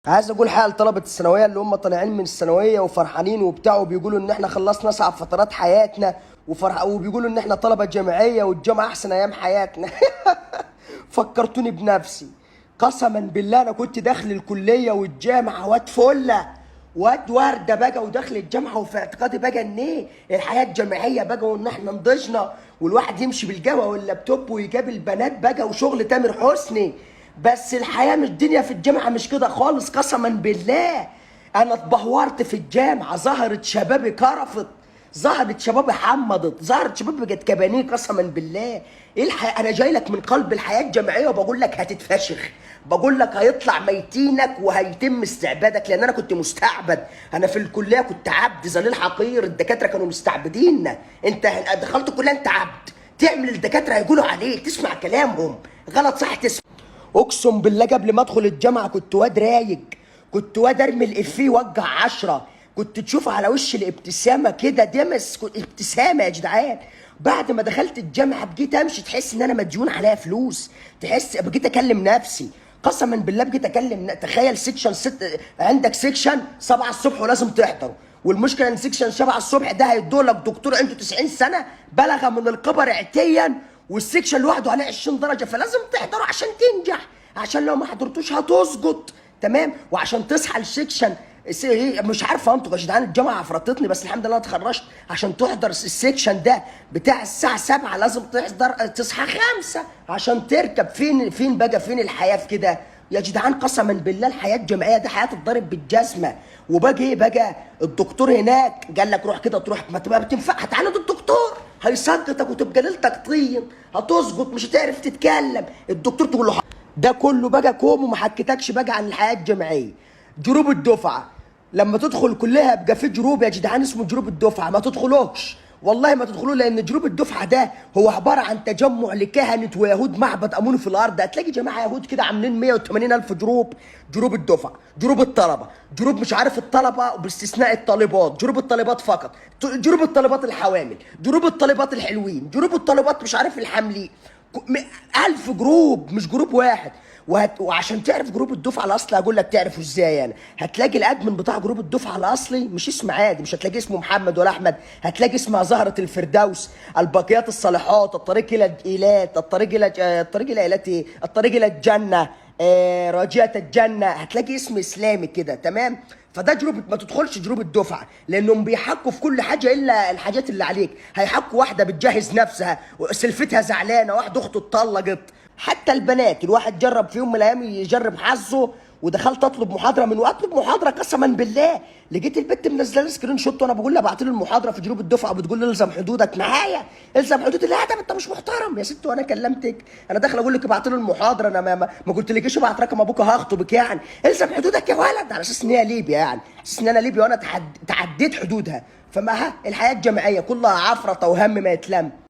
عايز اقول حاجة لطلبه الثانوية اللي هم طالعين من الثانوية وفرحانين وبتاع، وبيقولوا ان احنا خلصنا اصعب فترات حياتنا وفرح، وبيقولوا ان احنا طلبه جامعية والجامعة احسن ايام حياتنا. فكرتوني بنفسي، قسما بالله انا كنت داخل الكلية والجامعة واد فله واد ورده بقى، وداخل الجامعة وفي اعتقادي بقى ان ايه الحياة الجامعية بقى، وان احنا نضجنا والواحد يمشي بالجامعة واللابتوب ويقابل بنات بقى وشغل تامر حسني. بس الحياة مش الدنيا في الجامعة مش كده خالص، قسما بالله انا اتبهورت في الجامعة، ظهرت شبابي كرفت، ظهرت شبابي حمضت، ظهرت شبابي بقت كبانيه قسما بالله. ايه الحياة؟ انا جاي لك من قلب الحياة الجامعية وبقول لك هتتفشخ، بقول لك هيطلع ميتينك وهيتم استعبادك، لان انا كنت مستعبد. انا في الكلية كنت عبد ذليل حقير، الدكاترة كانوا مستعبديننا. انت دخلت الكلية انت عبد، تعمل الدكاترة هيقولوا عليك، تسمع كلامهم، غلط صح تسمع. اقسم بالله قبل ما ادخل الجامعة كنت واد رايق، كنت واد ارمي الافيه وجع 10، كنت تشوف على وش الابتسامة كده دمس، كنت ابتسامة يا جدعان. بعد ما دخلت الجامعة بقيت امشي تحس ان انا مديون عليا فلوس، تحس بقيت اكلم نفسي قسما بالله، بقيت اكلم. تخيل section 6، عندك section 7 الصبح ولازم تحضره، والمشكلة ان section 7 الصبح ده هيدوا لك دكتور عنده 90 سنة بلغ من الكبر عتيا، وال section لوحده عليه 20 درجه، فلازم تحضره عشان تنجح، عشان لو ما حضرتوش هتسقط، تمام؟ وعشان تصحى ال section مش عارفه انطق يا جدعان، الجامعة عفرتتني، بس الحمد لله اتخرجت. عشان تحضر ال section ده بتاع الساعة 7 لازم تحضر تصحى 5 عشان تركب. فين فين بقى فين الحياة في كده يا جدعان؟ قسما بالله الحياة الجامعية دي حياة تتضرب بالجزمه. وباجي ايه بقى الدكتور هناك قال لك روح كده، تروح ما تبقى بتنفع، هتعاند الدكتور هيسقطك وتبقى ليلتك طين، هتسقط مش هتعرف تتكلم، الدكتور تقول له ده كله بقى كوم. وما حكيتكش بقى عن الحياة الجامعية. group الدفعة لما تدخل كلها يبقى في group يا جدعان اسمه group الدفعة، ما تدخلوش والله ما تدخلوه، لان group الدفعة ده هو عبارة عن تجمع لكهنه ويهود معبد امون في الارض. هتلاقي جماعة يهود كده عاملين 180 الف group، group الدفعة، group الطلبة، group مش عارف الطلبة باستثناء الطالبات، group الطالبات فقط، group الطالبات الحوامل، group الطالبات الحلوين، group الطالبات مش عارف الحاملين، 1000 group مش group واحد. وعشان تعرف group الدفعة الاصلي هقول لك تعرفه ازاي. يعني هتلاقي ال admin بتاع group الدفعة الاصلي مش اسم عادي، مش هتلاقي اسمه محمد ولا احمد، هتلاقي اسمها زهره الفردوس، الباقيات الصالحات، الطريق الى ايلات، الطريق الى الطريق الى ايلات ايه؟ الطريق الى الجنة، راجية الجنة، هتلاقي اسم اسلامي كده، تمام؟ فده group، ما تدخلش group الدفعة لانهم بيحكوا في كل حاجة الا الحاجات اللي عليك. هيحكوا واحدة بتجهز نفسها سلفتها زعلانة، واحدة اخته اتطلقت، حتى البنات. الواحد جرب في يوم من الايام يجرب حظه، ودخلت اطلب محاضرة من واطلب محاضرة قسما بالله لقيت البت منزله لي screenshot وانا بقول لها ابعت لي المحاضرة في group الدفعة، بتقول لي الزم حدودك معايا، الزم حدودك. لا ده انت مش محترم يا ست، وانا كلمتك انا داخل اقول لك ابعت لي المحاضرة، انا ما قلتلكيش ابعت رقم ابوك هخطبك يعني، الزم حدودك يا ولد، على اساس ان هي ليبيا يعني، على اساس ان انا ليبيا وانا تعديت حدودها. فما ها الحياة الجامعية كلها عفرطه وهم ما يتلم.